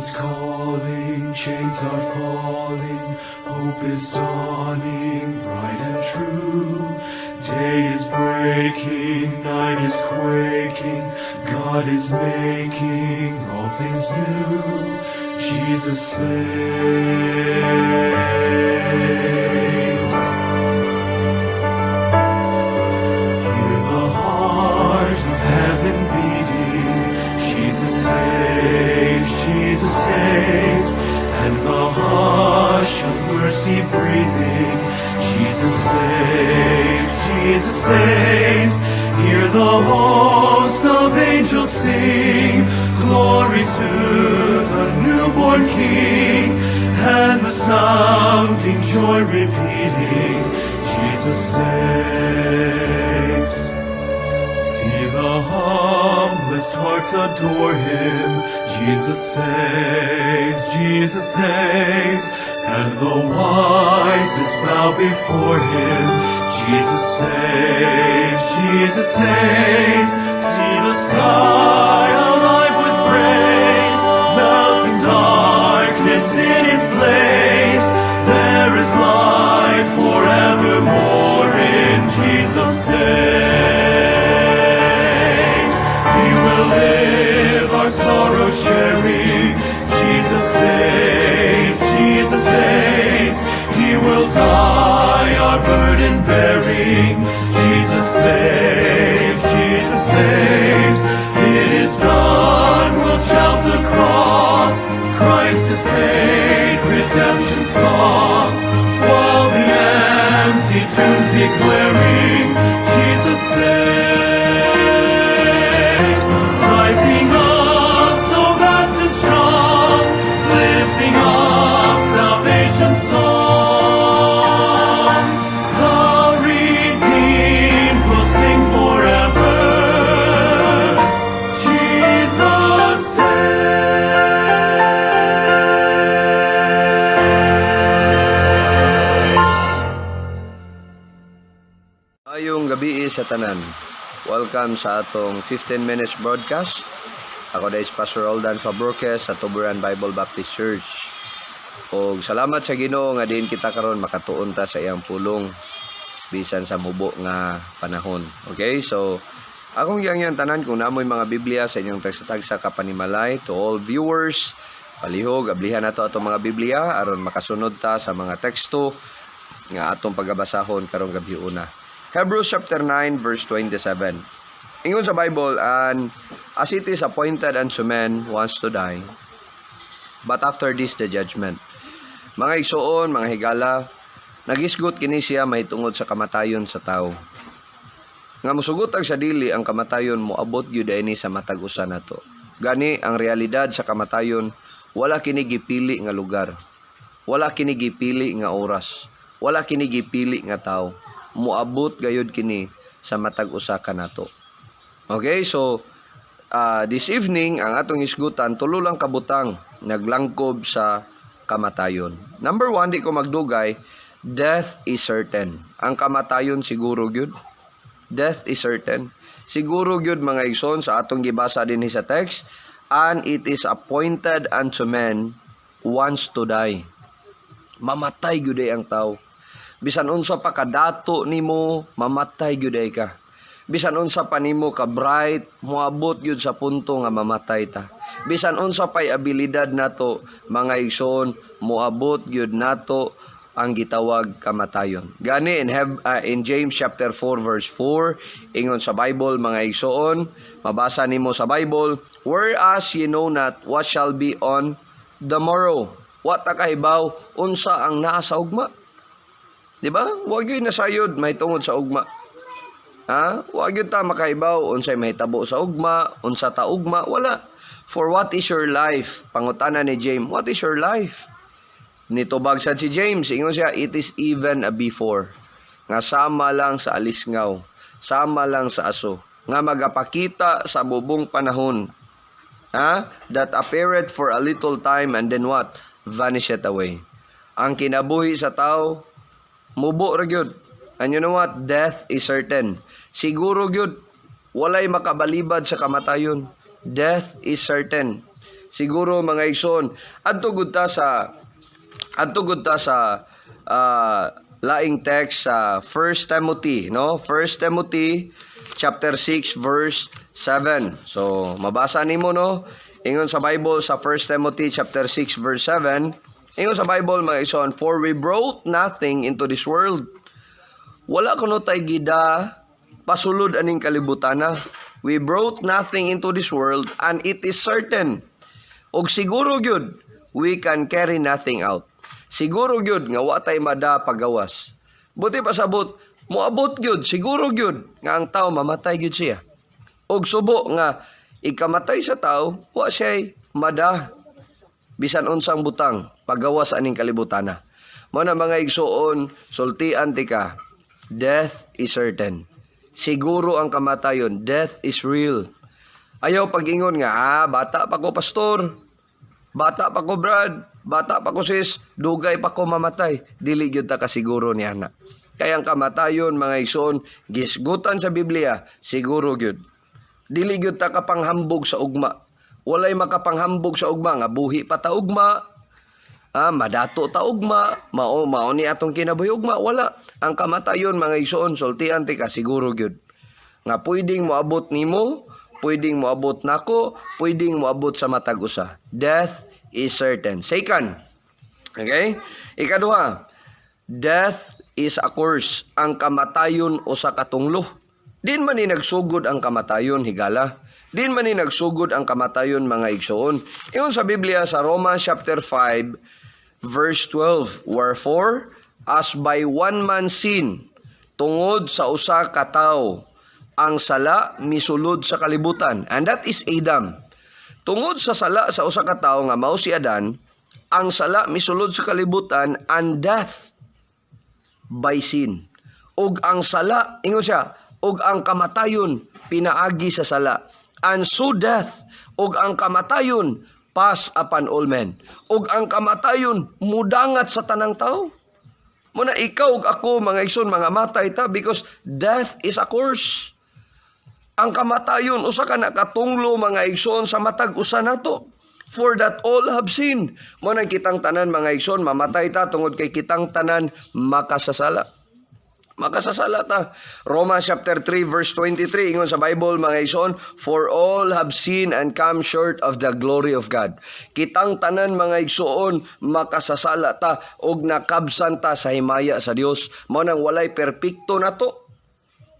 Heaven's calling, chains are falling, hope is dawning, bright and true. Day is breaking, night is quaking, God is making all things new. Jesus saves. Hear the heart of heaven beating. Jesus saves, Jesus saves, and the hush of mercy breathing. Jesus saves, Jesus saves. Hear the hosts of angels sing, glory to the newborn King, and the sounding joy repeating, Jesus saves. See the humblest hearts adore him. Jesus saves, Jesus saves, and the wisest bow before him. Jesus saves, Jesus saves. See the sky alive with praise, melting darkness in its blaze. There is life forevermore in Jesus saves. He will live our sorrow sharing. Jesus saves, Jesus saves. He will die our burden bearing. Jesus saves, Jesus saves. It is done, we'll shout the cross. Christ has paid redemption's cost. While the empty tomb's declaring, Jesus saves. Rising up so vast and strong, lifting up salvation's song. The redeemed will sing forever. Jesus saves. Maayong gabii sa tanan. Welcome sa atong 15 minutes broadcast. Ako diay si Pastor Roldan Fabroques sa Tuburan Bible Baptist Church. Og salamat sa Ginoo nga diin kita karon makatuon ta sa iyang pulong bisan sa mubo nga panahon. Okay? So akong gihangyoon tanan kung naa moy mga Biblia sa inyong tagsa-tagsa ka panimalay, to all viewers, palihog ablihan nato atong mga Biblia aron makasunod ta sa mga teksto nga atong pagabasahon karong gabiuna. Hebrews chapter 9 verse 27. Ingon sa Bible, "And as it is appointed unto men once to die, but after this the judgment." Mga igsuon, mga higala, nagisgot kini siya mahitungod sa kamatayon sa tao. Nga musugot ag sa dili, ang kamatayon moabot gyud ini sa matag usa nato. Gani ang realidad sa kamatayon, wala kini gipili nga lugar. Wala kini gipili nga oras. Wala kini gipili nga tao. Moabot gayud kini sa matag usa kanato. Okay, so this evening ang atong isgutan, tulo lang kabutang naglangkob sa kamatayon. Number one, di ko magdugay, death is certain. Ang kamatayon siguro gyud. Death is certain. Siguro gyud, mga igsoon, sa atong gibasa dinhi sa text, "And it is appointed unto men once to die." Mamatay gyud ay ang tao. Bisan unsa pa kadato nimo, mamatay gyud ay ka. Bisan unsa pa nimo ka bright, moabot gyud sa punto nga mamatay ta. Bisan unsa pa'y abilidad nato, mga igsoon, moabot gyud nato ang gitawag kamatayon. Gani in James chapter 4 verse 4, ingon sa Bible, mga igsoon, mabasa nimo sa Bible, "Whereas ye know not what shall be on the morrow." Wa ta kahibaw unsa ang naa sa ugma. Di ba? Wa gyud nasayod mahitungod sa ugma. Ha? Wa gyud ta makahibaw unsay mahitabo sa ugma, unsa ta ugma, wala. "For what is your life?" Pangutana ni James, "What is your life?" Nitubag sad si James, ingon siya, "It is even a vapor." Nga sama lang sa alisngaw, sama lang sa aso, nga magapakita sa mubong panahon. Ha? "That appeareth for a little time and then" what? "Vanisheth away." Ang kinabuhi sa tao, mubo ra gyud. And you know what? Death is certain. Siguro gyud walay makabalibad sa kamatayon. Death is certain. Siguro, mga igsoon. Adto gud ta sa laing text sa 1 Timothy, no? 1 Timothy chapter 6 verse 7. So, mabasa nimo, no? Ingon sa Bible sa 1 Timothy chapter 6 verse 7, ingon sa Bible, mga igsoon, "For we brought nothing into this world." Wala kuno tay gida pasulod aning kalibutana. "We brought nothing into this world, and it is certain." Og siguro gyud, "we can carry nothing out." Siguro gyud nga wa tay mada pagawas. Buot pasabot, moabot gyud, siguro gyud nga ang tao mamatay gyud siya. Og subo nga ikamatay sa tao, wa siya mada bisan unsang butang pagawas aning kalibutana. Mao na, mga igsuon, sultian tika, death is certain. Siguro ang kamatayon, death is real. Ayaw pag-ingon nga, "Ah, bata pa ko, pastor. Bata pa ko, brad. Bata pa ko, sis. Dugay pa ko mamatay." Dili gyud ta kasiguro niana. Kaya ang kamatayon, mga igsoon, gisgutan sa Biblia, siguro gyud. Dili gyud ta kapanghambog sa ugma. Walay makapanghambog sa ugma nga buhi pa ta ugma. Ah, madato ta ugma, mao mao ni atong kinabuhi ugma, wala. Ang kamatayon, mga igsoon, sultian tika, siguro gyud. Nga pwedeng moabot nimo, pwedeng moabot nako, pwedeng moabot sa matag usa. Death is certain. Second, okay? Ikaduha, death is a curse. Ang kamatayon usa ka tunglo. Din man ni nagsugod ang kamatayon, higala. Din man ni nagsugod ang kamatayon, mga igsoon. Ingon sa Biblia sa Romans chapter 5 verse 12, "Wherefore, as by one man's sin," tungod sa usa ka tawo, "ang sala misulod sa kalibutan." And that is Adam. Tungod sa sala sa usa ka tawo nga mao si Adan, ang sala misulod sa kalibutan, "and death by sin." Ug ang sala, ingon siya, ug ang kamatayon pinaagi sa sala. "And so death," ug ang kamatayon, "pass upon all men." Ug ang kamatayon mudangat sa tanang tao. Mao na ikaw ug ako, mga igsoon, mga matay ta because death is a curse. Ang kamatayon usa ka nakatunglo, mga igsoon, sa matag usa nato. "For that all have sinned." Mao na kitang tanan, mga igsoon, mamatay ta tungod kay kitang tanan makasasala. Makasasala ta. Romans chapter 3 verse 23, ingon sa Bible, mga igsoon, "For all have sinned and come short of the glory of God." Kitang tanan, mga igsoon, makasasala ta og nakabsan ta sa himaya sa Dios. Mao nang walay perpekto nato.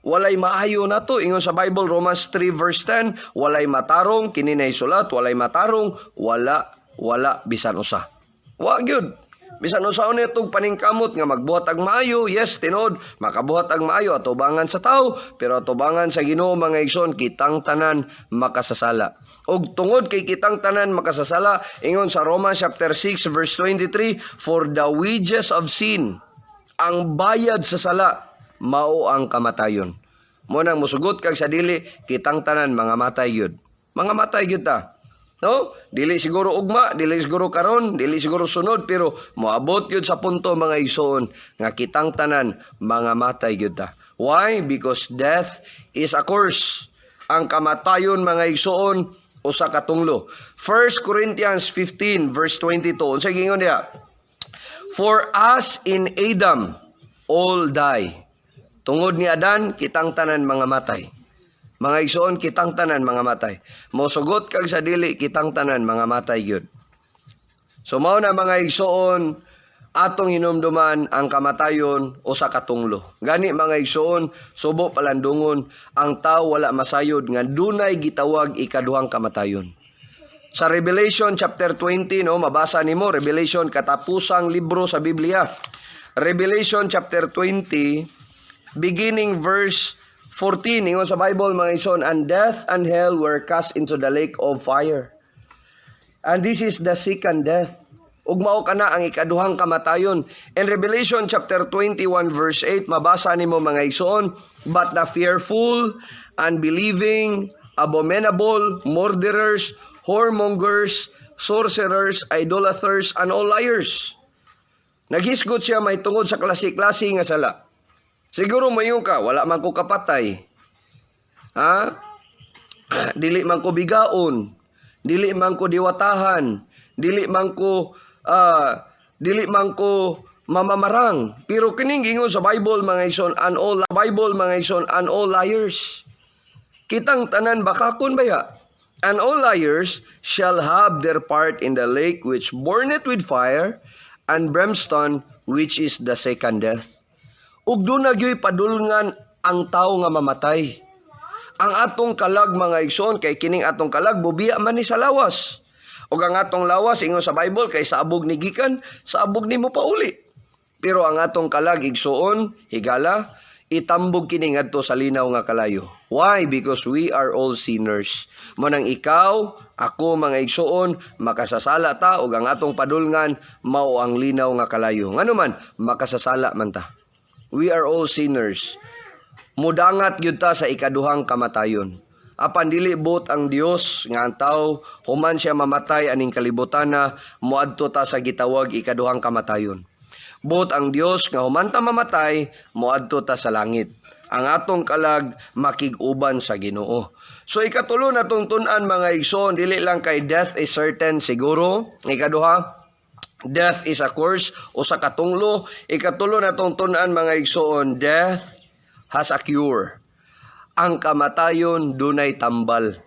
Walay maayo nato. Ingon sa Bible, Romans 3 verse 10, "Walay matarong," kini na isulat, "walay matarong, wala, wala bisan usa." Wa gyud. Bisan unsaon nitong paningkamot nga magbuhat ang maayo, yes, tinuod, makabuhat ang maayo atubangan sa tao, pero atubangan sa Ginoo, mga igsoon, kitang tanan makasasala. Og tungod kay kitang tanan makasasala, ingon sa Romans chapter 6 verse 23, "For the wages of sin," ang bayad sa sala, mao ang kamatayon. Mao nang musugot kag sa dili, kitang tanan mga matay gyud. Mga matay gyud ta. No? Dili siguro ugma, dili siguro karon, dili siguro sunod, pero moabot gyud sa punto, mga igsoon, nga kitang tanan mga matay gyud ta. Why? Because death is a curse. Ang kamatayon, mga igsoon, usa ka tunglo. 1 Corinthians 15 verse 22. Unsa giingon diha? "For as in Adam all die." Tungod ni Adan, kitang tanan mga matay. Mga igsoon, kitang tanan mga matay. Mosugot kag sa dili, kitang tanan mga matay gyud. So mao na, mga igsoon, atong hinumduman ang kamatayon usa ka tunglo. Gani, mga igsoon, subo palandungon, ang tao wala masayod nga dunay gitawag ikaduhang kamatayon. Sa Revelation chapter 20, no, mabasa nimo Revelation, katapusang libro sa Biblia. Revelation chapter 20 beginning verse 14, ingon sa Bible, mga igsoon, "And death and hell were cast into the lake of fire. And this is the second death." Ug mao kana ang ikaduhang kamatayon. In Revelation chapter 21 verse 8, mabasa nimo, mga igsoon, "But the fearful, unbelieving, abominable, murderers, whoremongers, sorcerers, idolaters, and all liars." Naghisgot siya may tungod sa klase-klase nga sala. Siguro moingon ka, "Wala man ko kapatay. Ha? Dili man ko bigaon. Dili man ko diwatahan, dili man ko mamamarang. Pero kining giingon sa Bible, mga igsoon, and all Bible, mga igsoon, and all liars. Kitang tanan bakakon baya. And all liars shall have their part in the lake which burneth with fire and brimstone, which is the second death. Ug duna gyoy padulngan ang tawo nga mamatay. Ang atong kalag, mga igsoon, kay kining atong kalag bubiya man ni sa lawas. Ug ang atong lawas, ingon sa Bible, kay sa abog ni gikan, sa abog ni mopauli. Pero ang atong kalag, igsoon, higala, itambog kini ngadto sa linaw nga kalayo. Why? Because we are all sinners. Mao nang ikaw, ako, mga igsoon, makasasala ta ug ang atong padulngan mao ang linaw nga kalayo. Ngano man, makasasala man ta. We are all sinners. Mudangat gyud ta sa ikaduhang kamatayon. Apan dili buot ang Dios nga ang tao human siya mamatay aning kalibutan na moadto ta sa gitawag ikaduhang kamatayon. Buot ang Dios nga human ta mamatay, moadto ta sa langit. Ang atong kalag makig-uban sa Ginoo. So ikatulo na tun-an, mga igsoon, dili lang kay death is certain siguro. Ikaduha, death is a curse o sa katunglo. Ikatulo na tun-an, mga igsoon, death has a cure. Ang kamatayon dunay tambal.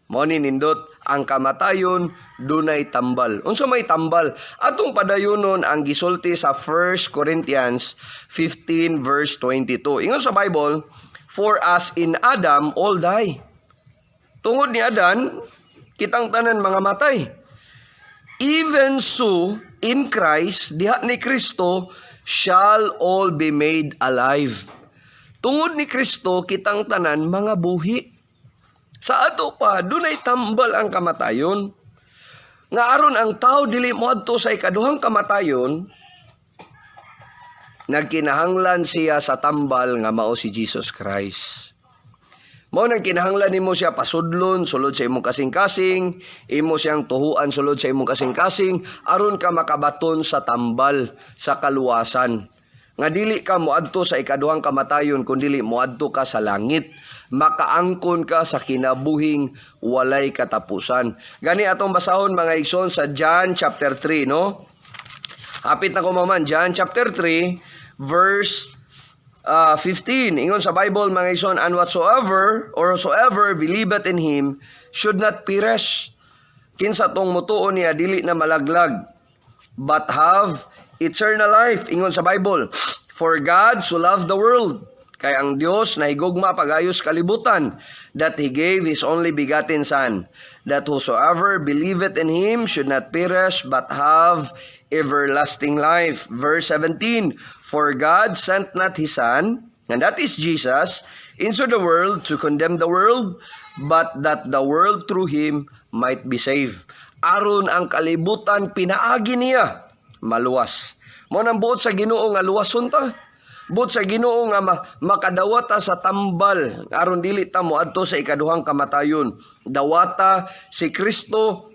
Mao ni nindot, ang kamatayon dunay tambal. Unsa may tambal? Atong padayonon ang gisulti sa 1 Corinthians 15 verse 22. Ingon sa Bible, "For as in Adam all die." Tungod ni Adan, kitang tanan mga matay. "Even so, in Christ," diha ni Kristo, "shall all be made alive." Tungod ni Kristo, kitang tanan mga buhi. Sa ato pa, dunay tambal ang kamatayon. Nga aron ang tao dili moadto sa ikaduhang kamatayon, nagkinahanglan siya sa tambal nga mao si Jesus Christ. Mao nang kinahanglan nimo siya pasudlon sulod sa imong kasing-kasing, imo siyang tuhuan sulod sa imong kasing-kasing aron ka makabaton sa tambal sa kaluwasan. Nga dili ka moadto sa ikaduhang kamatayon kun dili moadto ka sa langit. Makaangkon ka sa kinabuhing walay katapusan. Gani atong basahon, mga igsoon, sa John chapter 3, no? Hapit na ko maman, John chapter 3 verse 15. Ingon sa Bible, mga igsoon, "And whatsoever or whosoever believeth in him should not perish." Kinsa tong mutuo niya dili na malaglag, but have eternal life. Ingon sa Bible, "For God so loved the world." Kay ang Dios nahigugma pag-ayos kalibutan, "that he gave his only begotten Son, that whosoever believeth in him should not perish but have everlasting life." Verse 17, "For God sent not his Son," and that is Jesus, "into the world to condemn the world, but that the world through him might be saved." Aron ang kalibutan pinaagi niya maluwas. Mao nang buot sa Ginoo nga luwason ta. Buot sa Ginoo nga makadawata sa tambal aron dili ta moadto sa ikaduhang kamatayon. Dawata si Kristo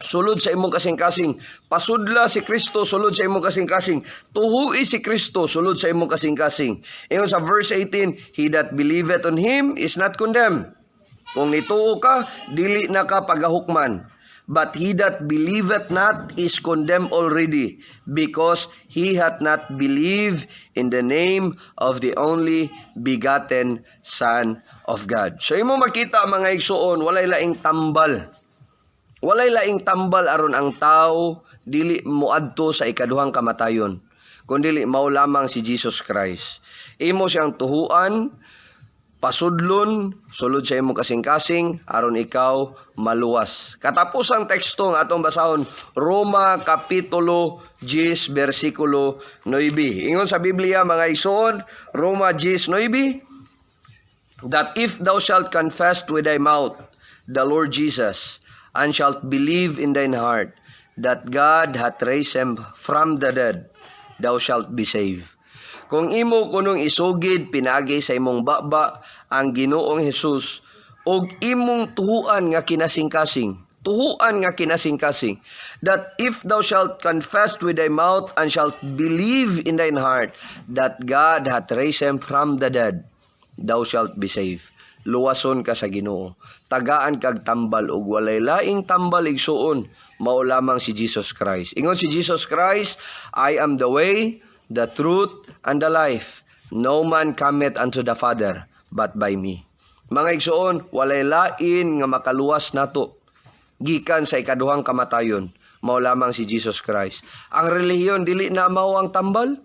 sulod sa imong kasing-kasing. Pasudla si Kristo sulod sa imong kasing-kasing. Tuhui si Kristo sulod sa imong kasing-kasing. Ingon sa verse 18, "He that believeth on him is not condemned." Kung nituo ka, dili na ka pagahukman. "But he that believeth not is condemned already, because he hath not believed in the name of the only begotten Son of God." So imo makita, mga igsuon, walay laing tambal. Walay laing tambal aron ang tao dili moadto sa ikaduhang kamatayon, kundi mao lamang si Jesus Christ. Imo siyang tuhuan, pasudlon sulod sa imong kasing-kasing aron ikaw maluwas. Katapos ang teksto nga atong basahon, Roma kapitulo 10 bersikulo 9. Ingon sa Biblia, mga igsoon, Roma 10:9, "That if thou shalt confess with thy mouth the Lord Jesus and shalt believe in thine heart that God hath raised him from the dead, thou shalt be saved." Kung imo kunong isugid pinaagi sa imong baba ang Ginoong Hesus ug imong tuhuan nga kinasingkasing, tuhuan nga kinasingkasing, "that if thou shalt confess with thy mouth and shalt believe in thine heart that God hath raised him from the dead, thou shalt be saved. Luwason ka sa Ginoo. Tagaan kag tambal ug walay laing tambal, igsuon, mao lamang si Jesus Christ. Ingon si Jesus Christ, "I am the way, the truth, and the life. No man cometh unto the Father but by me." Mga igsuon, walay lain nga makaluwas nato gikan sa ikaduhang kamatayon, mao lamang si Jesus Christ. Ang relihiyon dili na mao ang tambal.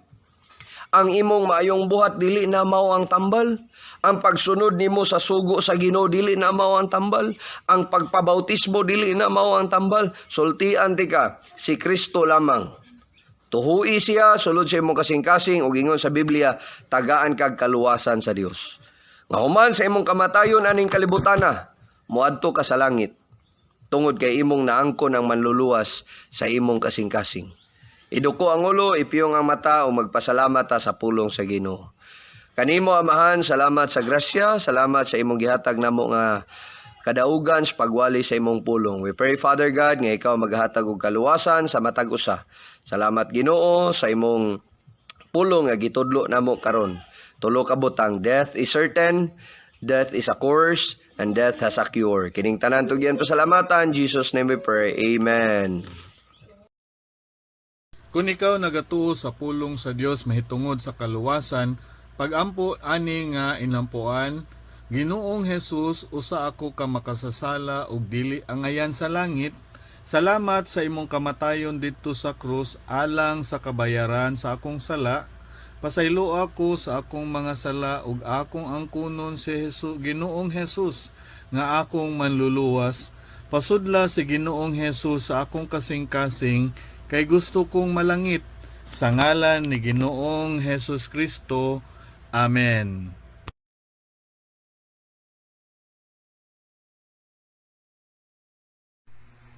Ang imong maayong buhat dili na mao ang tambal. Ang pagsunod nimo sa sugo sa Ginoo dili na mao ang tambal. Ang pagpabautismo dili na mao ang tambal. Sultian tika, si Kristo lamang. Tuhui siya sulod sa imong kasing-kasing ug ingon sa Biblia, tagaan kag kaluwasan sa Dios. Nga human sa imong kamatayon aning kalibutana, moadto ka sa langit tungod kay imong naangkon ang manluluwas sa imong kasing-kasing. Iduko ang ulo, ipiyong ang mata o magpasalamat ta sa pulong sa Ginoo. Kanimo, Amahan, salamat sa grasya, salamat sa imong gihatag namo nga kadaugan sa pagwali sa imong pulong. We pray, Father God, nga ikaw maghatag og kaluwasan sa matag usa. Salamat, Ginoo, sa imong pulong nga gitudlo namo karon. Tulo ka butang: death is certain, death is a curse, and death has a cure. Kining tanan tugyan pasalamatan, Jesus' name we pray. Amen. Kung ikaw nagatuo sa pulong sa Dios mahitungod sa kaluwasan, pagampo ani nga inampuan: "Ginoong Jesus, usa ako ka makasasala ug dili angayan sa langit. Salamat sa imong kamatayon didto sa krus alang sa kabayaran sa akong sala. Pasaylo ako sa akong mga sala ug akong angkunon si Jesus, Ginoong Jesus, nga akong manluluwas. Pasudla si Ginoong Jesus sa akong kasing-kasing kay gusto kong malangit. Sa ngalan ni Ginoong Jesus Kristo. Amen."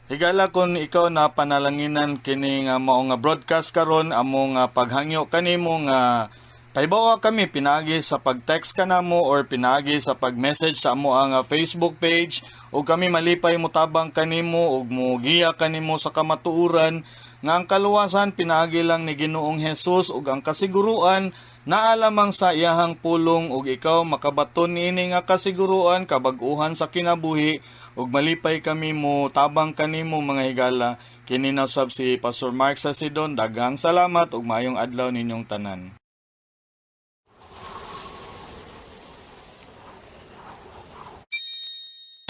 Higala, kon ikaw na panalanginan kini nga mao nga broadcast karon, amo nga paghangyo kanimo nga pahibawa kami pinaagi sa pag-text kanamo or pinaagi sa pag-message sa amo ang Facebook page ug kami malipay motabang kanimo ug mogiya kanimo sa kamatuoran nga ang kaluwasan pinaagi lang ni Ginoong Hesus ug ang kasiguruan naa lamang sa iyahang pulong ug ikaw makabaton niini nga kasiguruan, kabag-uhan sa kinabuhi, ug malipay kami mo tabang kanimo, mga higala. Kini na sab si Pastor Mark Sasidon. Daghang salamat ug maayong adlaw ninyong tanan.